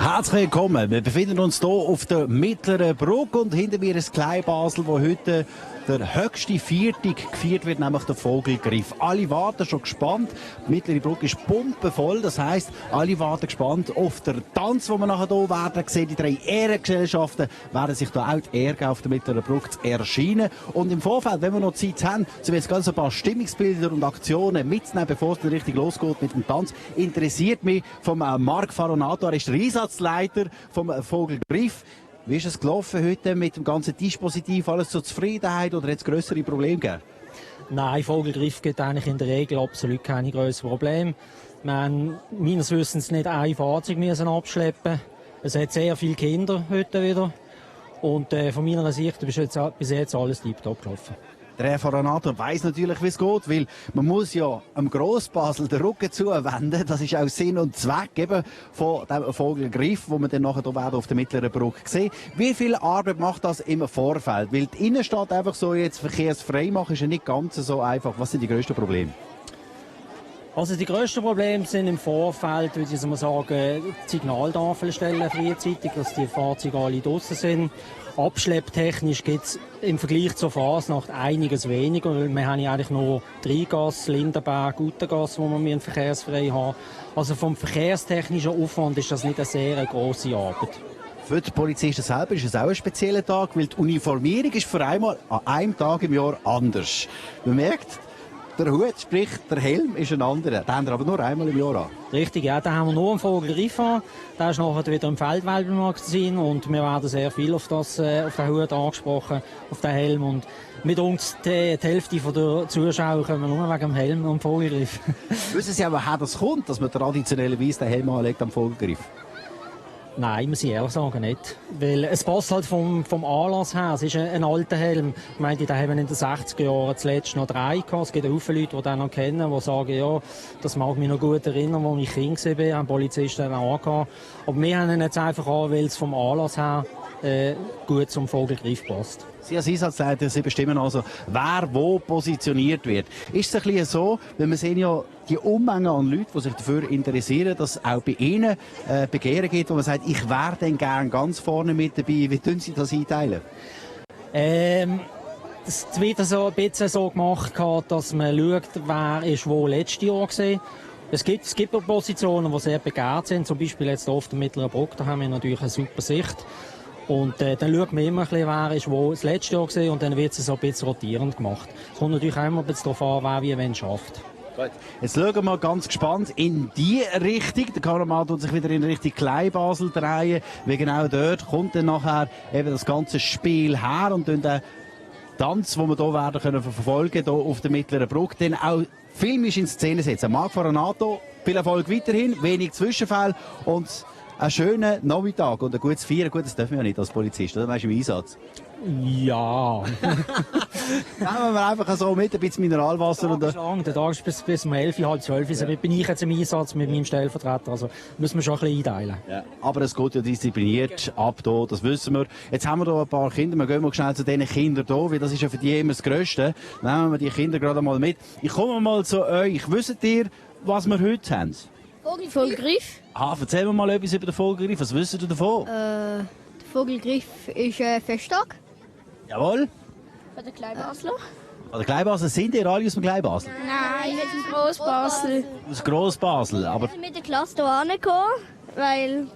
Herzlich willkommen. Wir befinden uns hier auf der Mittleren Brücke und hinter mir ist Kleinbasel, wo heute der höchste Viertag gefeiert wird, nämlich der Vogelgriff. Alle warten schon gespannt. Die Mittlere Brücke ist pumpenvoll, das heisst, alle warten gespannt auf den Tanz, den wir nachher hier werden sehen. Die 3 Ehrengesellschaften werden sich hier auch die Ehre geben, auf der Mittleren Brücke zu erscheinen. Und im Vorfeld, wenn wir noch Zeit haben, so wird es ganz ein paar Stimmungsbilder und Aktionen mitzunehmen, bevor es dann richtig losgeht mit dem Tanz. Interessiert mich vom Marc Faronato, er ist der Einsatzleiter vom Vogelgriff. Wie ist es gelaufen heute mit dem ganzen Dispositiv? Alles zur Zufriedenheit oder hat es grössere Probleme gegeben? Nein, Vogelgriff gibt eigentlich in der Regel absolut keine grösseren Probleme. Wir haben meines Wissens nicht ein Fahrzeug müssen abschleppen. Es hat sehr viele Kinder heute wieder. Und von meiner Sicht ist bis jetzt alles tiptop gelaufen. Der Herr Faronato weiss natürlich, wie es geht, weil man muss ja am Grossbasel den Rücken zuwenden. Das ist auch Sinn und Zweck eben von dem Vogelgriff, wo man dann nachher auf der Mittleren Brücke sehen. Wie viel Arbeit macht das im Vorfeld? Weil die Innenstadt einfach so jetzt verkehrsfrei machen, ist ja nicht ganz so einfach. Was sind die grössten Probleme? Also die grössten Probleme sind im Vorfeld, würde ich mal sagen, die Signaltafeln stellen frühzeitig, dass die Fahrzeuge alle draussen sind. Abschlepptechnisch gibt es im Vergleich zur Fasnacht einiges weniger, weil wir haben ja eigentlich nur Dreigasse, Lindenberg, Utengasse, wo wir verkehrsfrei haben. Also vom verkehrstechnischen Aufwand ist das nicht eine sehr grosse Arbeit. Für die Polizisten selber ist es auch ein spezieller Tag, weil die Uniformierung ist für einmal an einem Tag im Jahr anders. Man merkt, der Hut, sprich der Helm, ist ein anderer. Den haben wir aber nur einmal im Jahr an. Richtig, ja, den haben wir nur im Vogelgriff an. Der ist nachher wieder im Feldwelpenmagazin und wir werden sehr viel auf den Hut angesprochen, auf den Helm. Und mit uns die Hälfte der Zuschauer kommen nur wegen dem Helm und dem Vogelgriff. Wissen Sie aber, woher das kommt, dass man traditionellerweise den Helm anlegt am Vogelgriff? Nein, muss ich ehrlich sagen, nicht. Weil es passt halt vom Anlass her. Es ist ein alter Helm. Ich meine, den haben wir in den 60er Jahren zuletzt noch 3 gehabt. Es gibt auch viele Leute, die den noch kennen, die sagen, ja, das mag mich noch gut erinnern, als ich Kind war, haben Polizisten auch angehabt. Aber wir haben ihn jetzt einfach an, weil es vom Anlass her gut zum Vogelgriff passt. Sie als Einsatzleiter, Sie bestimmen also, wer wo positioniert wird. Ist es ein bisschen so, weil wir sehen ja die Unmenge an Leuten, die sich dafür interessieren, dass es auch bei Ihnen Begehren gibt, wo man sagt, ich wäre dann gerne ganz vorne mit dabei. Wie tun Sie das einteilen? Das wird so ein bisschen so gemacht, dass man schaut, wer ist wo letztes Jahr war. Es gibt Positionen, die sehr begehrt sind, zum Beispiel jetzt hier auf der Mittleren Brücke, da haben wir natürlich eine super Sicht. Und dann schaut man immer ein bisschen, wer ist wo das letzte Jahr war und dann wird es so ein bisschen rotierend gemacht. Es kommt natürlich auch immer ein bisschen darauf an, wer wie wen schafft. Gut. Jetzt schauen wir mal ganz gespannt in die Richtung. Der Kameramann tut sich wieder in Richtung Kleinbasel drehen, weil genau dort kommt dann nachher eben das ganze Spiel her und dann den Tanz, den wir hier werden können verfolgen hier auf der Mittleren Brücke, dann auch filmisch in Szene setzen. Marc Faronato, viel Erfolg weiterhin, wenig Zwischenfälle und einen schönen Nachmittag und ein gutes Feiern. Gut, das dürfen wir ja nicht als Polizist, oder? Weißt du, im Einsatz? Ja. Nehmen wir einfach so mit, ein bisschen Mineralwasser. Der Tag ist bis um 11, halb 12. Ja. Bin ich jetzt im Einsatz mit meinem Stellvertreter. Also müssen wir schon ein bisschen einteilen. Ja. Aber es geht ja diszipliniert ab hier, das wissen wir. Jetzt haben wir hier ein paar Kinder. Wir gehen mal schnell zu diesen Kindern hier, weil das ist ja für die immer das Grösste. Nehmen wir die Kinder gerade mal mit. Ich komme mal zu euch. Wisst ihr, was wir heute haben? Vogelgriff. Erzähl mir mal etwas über den Vogelgriff. Was wisst ihr davon? Der Vogelgriff ist ein Festtag. Jawohl. Von der Kleinbasler. Von der Kleinbasel. Sind ihr alle aus dem Kleinbasel? Nein, wir sind Großbasel. Aus Grossbasel. Aber Wir sind mit der Klasse hier angekommen, weil,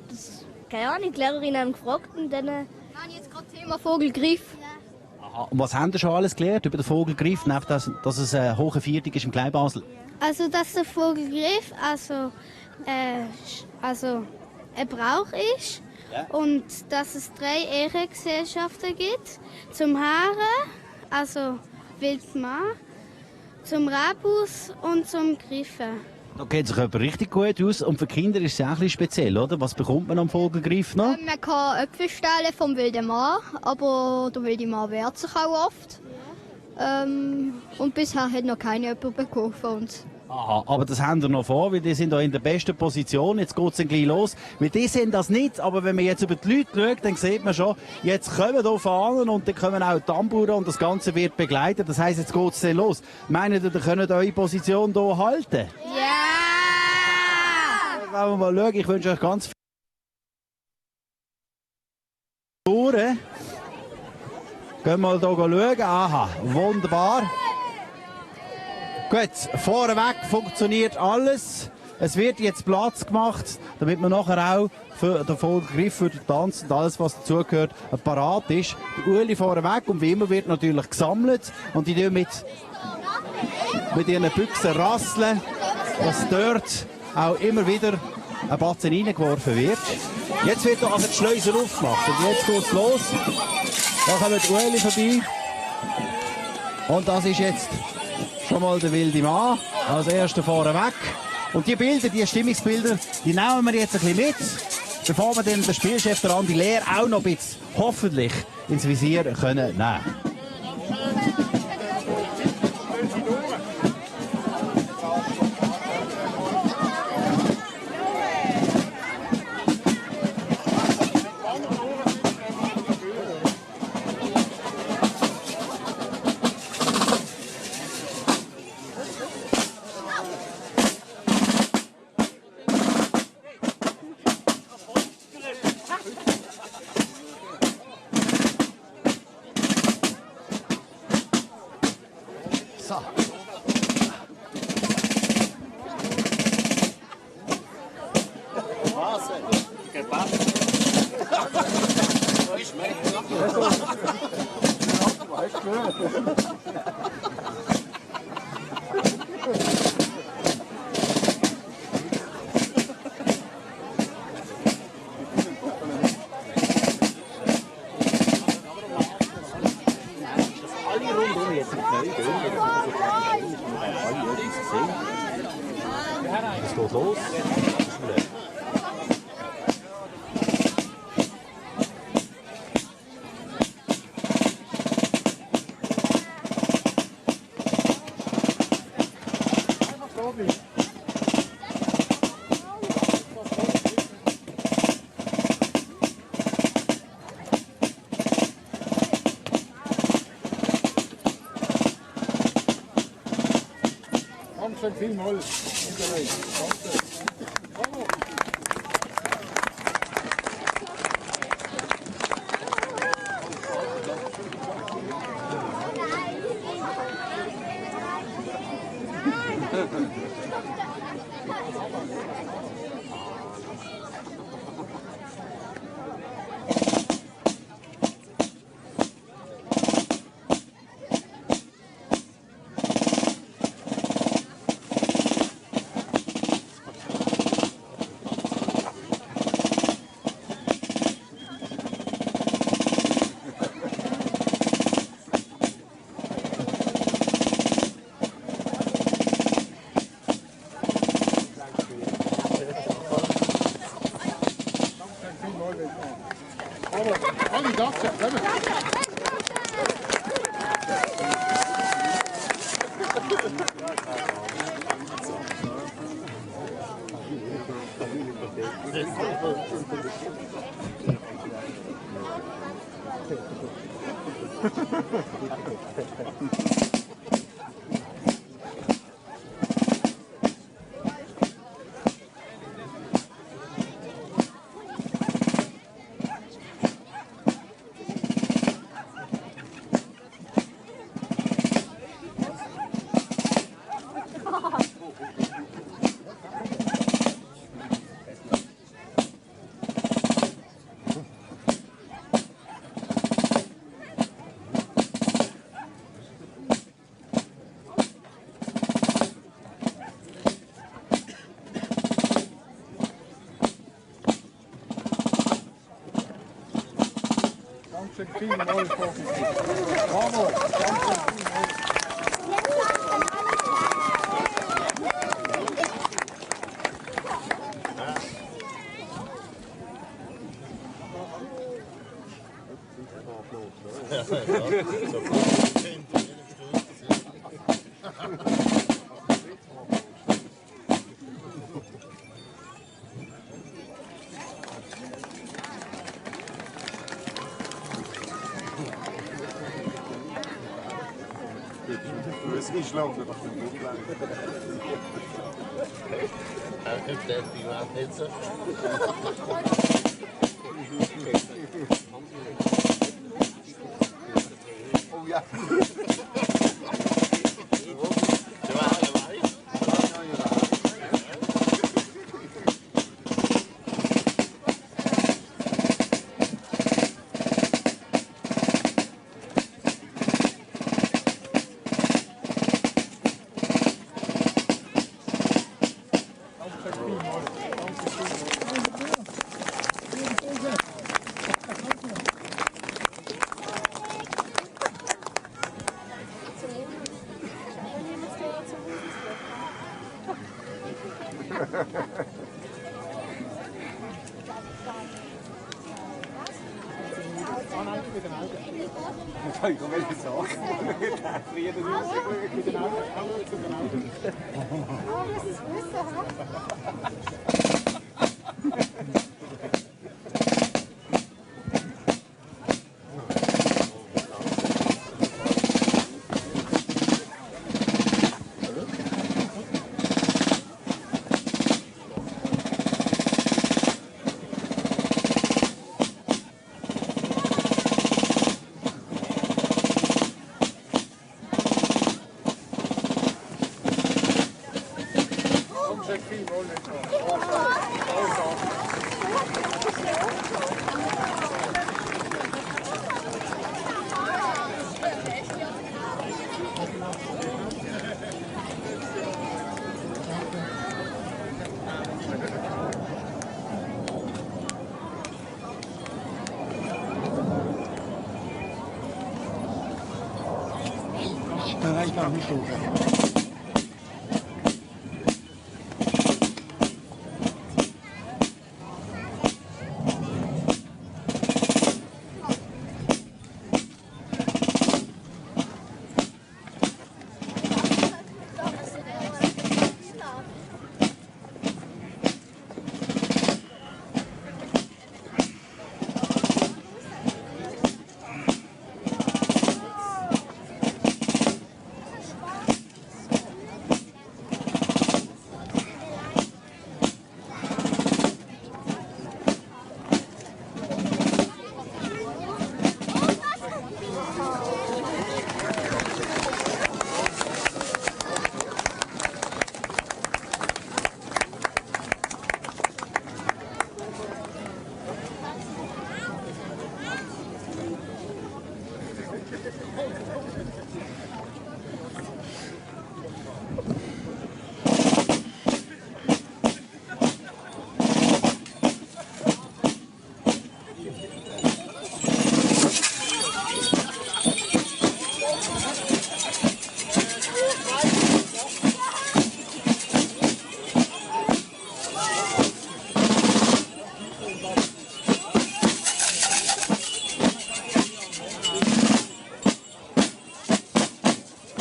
keine Ahnung, die Lehrerin haben gefragt und dann haben jetzt gerade Thema Vogelgriff. aha. Und was habt ihr schon alles gelernt über den Vogelgriff, neben dass es ein hoher Viertag ist im Kleinbasel? Also, dass der Vogelgriff ein Brauch ist und dass es 3 Ehrengesellschaften gibt. Zum Haare, also Wildmann, zum Rabus und zum Griffen. Da kennt sich jemand richtig gut aus. Und für Kinder ist es auch ein bisschen speziell, oder? Was bekommt man am Vogelgriff noch? Man kann Äpfel stehlen vom wilden Mann, aber der wilde Mann wehrt sich auch oft. Und bisher hat noch keine jemand bekommen von uns. Aha, aber das haben wir noch vor, weil die sind da in der besten Position. Jetzt geht es dann gleich los. Weil die sind das nicht, aber wenn man jetzt über die Leute schaut, dann sieht man schon, jetzt kommen hier Fahnen und dann kommen auch die Tamburen und das Ganze wird begleitet. Das heisst, jetzt geht es dann los. Meint ihr, ihr könnt eure Position hier halten? Ja! Wenn wir mal schauen, ich wünsche euch ganz viel Gehen wir mal hier schauen. Aha, wunderbar. Gut, vorweg funktioniert alles. Es wird jetzt Platz gemacht, damit man nachher auch für den Vogelgriff, für den Tanz und alles, was dazugehört, parat ist. Der Ueli vorweg und wie immer wird natürlich gesammelt und die tun mit ihren Büchsen rasseln, dass dort auch immer wieder ein Batzen reingeworfen wird. Jetzt wird also die Schleuse aufgemacht und jetzt geht es los. Da kommt Ueli vorbei und das ist jetzt schon mal der wilde Mann als erster vorweg. Und die Bilder, die Stimmungsbilder, die nehmen wir jetzt ein bisschen mit, bevor wir den Spielchef der Andi Lehr auch noch ein bisschen hoffentlich ins Visier können nehmen. Es geht los. Danke vielmals. Bravo, Das ist schlafen nach dem Buchlein. Ich denke, die waren nicht so.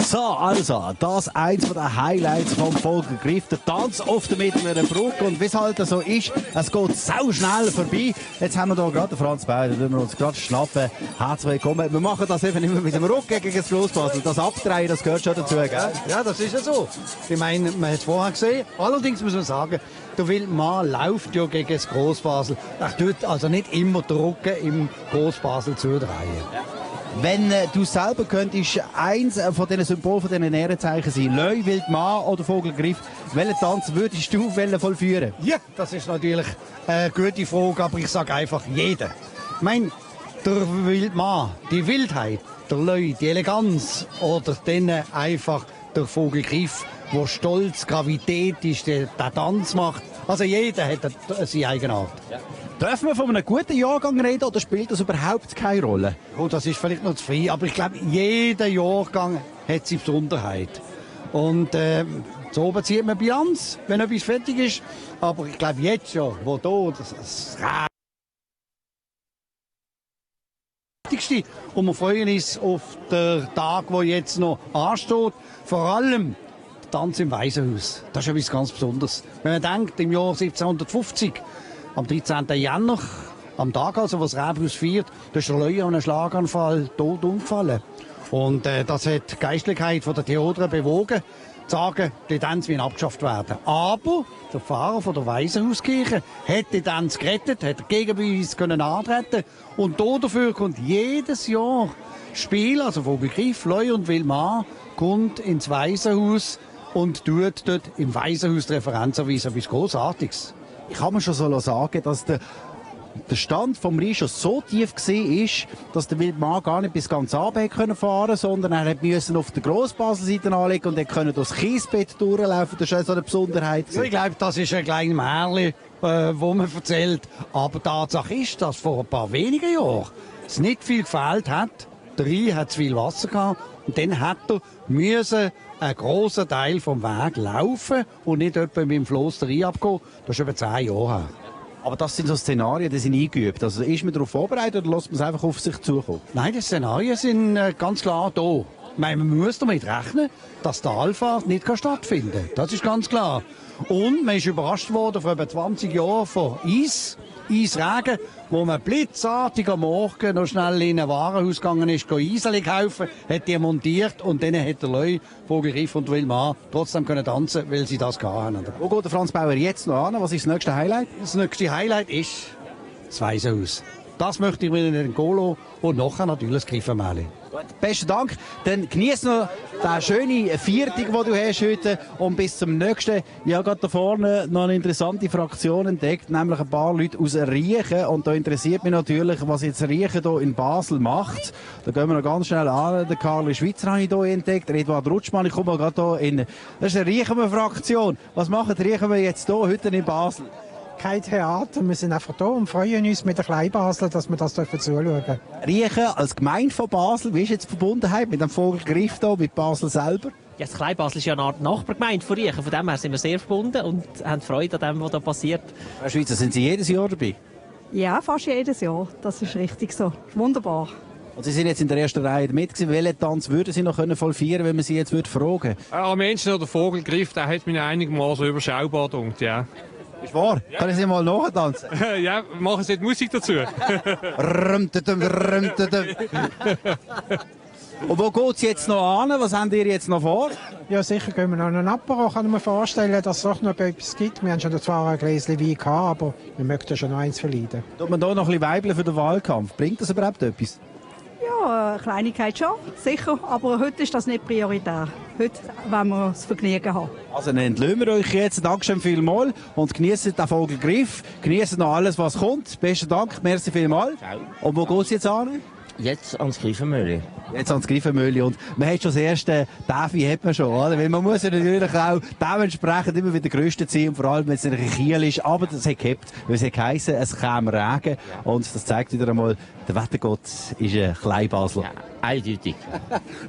So, also, das eins der Highlights vom Vogelgriff, der Tanz auf der mittleren Brücke. Und wie es halt so ist, es geht sau schnell vorbei. Jetzt haben wir hier gerade den Franz Bauer, den wir uns gerade schnappen. Herzlich willkommen. Wir machen das eben immer mit dem Rücken gegen das Grossbasel. Das Abdrehen, das gehört schon dazu, gell? Ja, das ist ja so. Ich meine, man hat es vorher gesehen. Allerdings muss man sagen, der Wildmann läuft ja gegen das Grossbasel. Er tut also nicht immer den Rücken im Grossbasel zudrehen. Wenn du selber könntest eins von diesen Symbolen, von diesen Ehrenzeichen sein, Löwe, Wildmann oder Vogelgriff, welchen Tanz würdest du vollführen? Ja, das ist natürlich eine gute Frage, aber ich sage einfach jeder. Ich meine, der Wildmann, die Wildheit, der Löwe, die Eleganz oder dann einfach der Vogelgriff, wo Stolz, Gravität ist, der Tanz macht. Also jeder hat seine eigene Art. Ja. Dürfen wir von einem guten Jahrgang reden oder spielt das überhaupt keine Rolle? Oh, das ist vielleicht noch zu viel, aber ich glaube, jeder Jahrgang hat seine Besonderheit. Und so oben zieht man Bilanz, wenn etwas fertig ist. Aber ich glaube jetzt schon, wo da das Wichtigste. Und wir freuen uns auf den Tag, der jetzt noch ansteht. Vor allem der Tanz im Waisenhaus. Das ist etwas ganz Besonderes. Wenn man denkt, im Jahr 1750, am 13. Jänner, am Tag, also, was das Rebhaus feiert, da ist der Löwe an einem Schlaganfall tot umgefallen. Und das hat die Geistlichkeit von der Theodra bewogen, sagen, die Tänze müssen abgeschafft werden. Aber der Pfarrer von der Waisenhauskirche hat die Tänze gerettet, hat den Gegenbeweis können antreten und dafür kommt jedes Jahr Spiel, also Vogelgriff, Leu und Wilmar, kommt ins Waisenhaus und tut dort im Waisenhaus die Referenz erweisen. Etwas Grossartiges. Ich kann mir schon so sagen, dass der Stand vom Rhein schon so tief war, dass der Wildmann gar nicht bis ganz Abend fahren konnte, sondern er musste auf der Grossbaselseite anlegen und konnte durchs Kiesbett durchlaufen. Das ist so eine Besonderheit. Ja, ich glaube, das ist ein kleines Märchen, wo man erzählt. Aber Tatsache ist, dass vor ein paar wenigen Jahren es nicht viel gefehlt hat. Der Rhein hat zu viel Wasser gehabt und dann hat er müssen einen grossen Teil vom Weg laufen und nicht etwa mit dem Floss der Rhein abgehen. Das ist über 10 Jahre her. Aber das sind so Szenarien, die sind eingeübt. Also ist man darauf vorbereitet oder lässt man es einfach auf sich zukommen? Nein, die Szenarien sind ganz klar da. Man muss damit rechnen, dass die Talfahrt nicht stattfinden kann. Das ist ganz klar. Und man ist überrascht worden vor etwa 20 Jahren von Eisregen, wo man blitzartig am Morgen noch schnell in ein Warenhaus gegangen ist, Eiseli kaufen, hat die montiert und dann hat der Leu, Vogelgriff und Wilmar trotzdem können tanzen, weil sie das hatten. Wo geht der Franz Bauer jetzt noch an? Was ist das nächste Highlight? Das nächste Highlight ist das Waisenhaus. Das möchte ich mir in den Golo und nachher natürlich das Griffenmäli. Besten Dank. Dann genieß noch den schönen Viertag, den du hast heute. Und bis zum nächsten. Ich habe gerade da vorne noch eine interessante Fraktion entdeckt, nämlich ein paar Leute aus Riechen. Und da interessiert mich natürlich, was jetzt Riechen hier in Basel macht. Da gehen wir noch ganz schnell an. Den Karl Schweizer habe ich hier entdeckt. Eduard Rutschmann, ich komme gerade hier in. Das ist eine Riechen-Fraktion. Was machen die Riechen jetzt hier heute in Basel? Kein Theater, wir sind einfach da und freuen uns mit der Kleinbasel, dass wir das zuschauen dürfen. Riechen als Gemeinde von Basel, wie ist jetzt die Verbundenheit mit dem Vogelgriff hier, mit Basel selber? Ja, das Kleinbasel ist ja eine Art Nachbargemeinde von Riechen, von dem her sind wir sehr verbunden und haben Freude an dem, was da passiert. Herr Schweizer, sind Sie jedes Jahr dabei? Ja, fast jedes Jahr, das ist richtig so. Wunderbar. Und Sie sind jetzt in der ersten Reihe mit gewesen. Welchen Tanz würden Sie noch vollführen, wenn man Sie jetzt fragen würde? Am Menschen oder Vogelgriff, der hat mich einigermaßen überschaubar gedacht, ja. Ist wahr? Ja. Kann ich Sie mal nachtanzen? Ja, machen Sie die Musik dazu. Und wo geht es jetzt noch an? Was habt ihr jetzt noch vor? Ja, sicher gehen wir noch einen Apero. Kann ich mir vorstellen, dass es doch noch etwas gibt. Wir haben schon zwar ein Gläschen Wein gehabt, aber wir möchten schon noch eins verleiden. Tut man da noch ein bisschen weibeln für den Wahlkampf? Bringt das überhaupt etwas? Ja, eine Kleinigkeit schon, sicher. Aber heute ist das nicht prioritär. Heute wollen wir das Vergnügen haben. Also dann entlösen wir euch jetzt. Dankeschön vielmals und genießt den Vogelgriff. Genießt noch alles, was kommt. Besten Dank, merci vielmals. Und wo geht es jetzt an? Jetzt ans Griffenmühle. Jetzt ans Griffenmühle. Und man hat schon das erste Davi hat man schon, oder? Weil man muss ja natürlich auch dementsprechend immer wieder Größte ziehen, vor allem wenn es ein Kiel ist. Aber das hat gehabt, weil es hat geheissen, es käme Regen. Und das zeigt wieder einmal, der Wettergott ist ein Kleinbasel. Ja, eindeutig.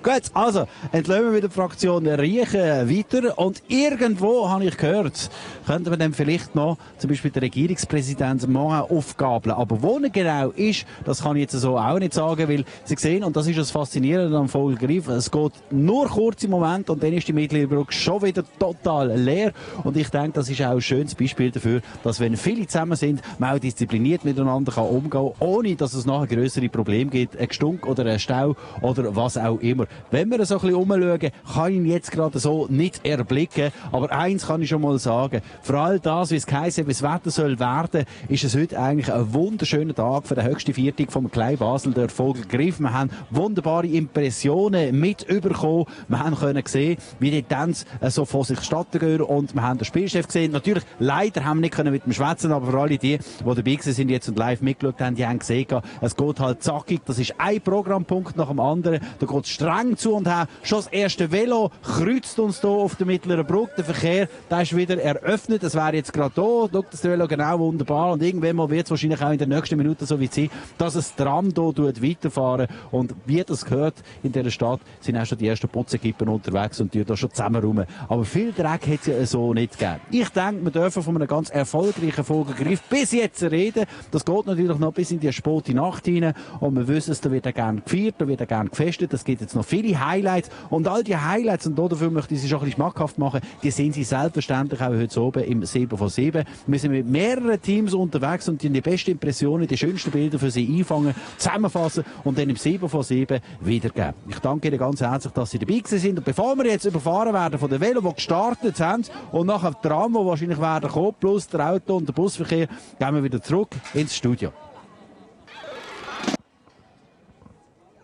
Gut, also, entlösen wir wieder die Fraktion Riechen weiter. Und irgendwo, habe ich gehört, könnte man dann vielleicht noch, zum Beispiel der Regierungspräsident, morgen aufgabeln. Aber wo er genau ist, das kann ich jetzt so auch nicht sagen, weil Sie sehen, und das ist das Faszinierende am Vogelgriff, es geht nur kurz im Moment und dann ist die Mittlere Brücke schon wieder total leer. Und ich denke, das ist auch ein schönes Beispiel dafür, dass wenn viele zusammen sind, man auch diszipliniert miteinander kann umgehen, ohne dass es nachher größere Probleme gibt, ein Gestunk oder ein Stau oder was auch immer. Wenn wir so ein bisschen umschauen, kann ich ihn jetzt gerade so nicht erblicken, aber eins kann ich schon mal sagen, vor allem das, wie es geheißen, wie das Wetter soll werden, ist es heute eigentlich ein wunderschöner Tag für den höchsten Viertag vom Kleinbasel, der Vogelgriff. Wir haben wunderbare Impressionen mitbekommen. Wir haben können sehen, wie die Tänze so vor sich stattgehen und wir haben den Spielchef gesehen. Natürlich, leider haben wir nicht mit dem schwätzen, aber für alle die dabei sind jetzt und live mitgeschaut haben, die haben gesehen, es geht halt zackig. Das ist ein Programmpunkt nach dem anderen. Da geht es streng zu und her. Schon das erste Velo kreuzt uns hier auf der Mittleren Brücke. Der Verkehr, der ist wieder eröffnet. Das wäre jetzt gerade da. Schaut das Velo genau wunderbar. Und irgendwann mal wird es wahrscheinlich auch in den nächsten Minuten so weit sein, dass es Tram hier weiterfahren. Und wie das gehört in dieser Stadt, sind auch schon die ersten Putzekippen unterwegs und die da schon zusammen rum. Aber viel Dreck hat es ja so nicht gegeben. Ich denke, wir dürfen von einem ganz erfolgreichen Vogelgriff bis jetzt reden. Das geht natürlich noch bis in die späte Nacht hinein. Und wir wissen es, da wird auch gerne gefeiert, da wird jeder gerne gefestet. Es gibt jetzt noch viele Highlights. Und all die Highlights, und dafür möchte ich sie schon ein bisschen schmackhaft machen, die sehen Sie selbstverständlich auch heute oben im 7 von 7. Wir sind mit mehreren Teams unterwegs und die besten Impressionen, die schönsten Bilder für Sie einfangen, zusammenfassen und dann im 7 von 7 wiedergeben. Ich danke Ihnen ganz herzlich, dass Sie dabei sind. Und bevor wir jetzt überfahren werden von den Velo, die gestartet haben, und nachher die Tram, die wahrscheinlich werden kommen, plus der Auto- und der Busverkehr, gehen wir wieder zurück ins Studio.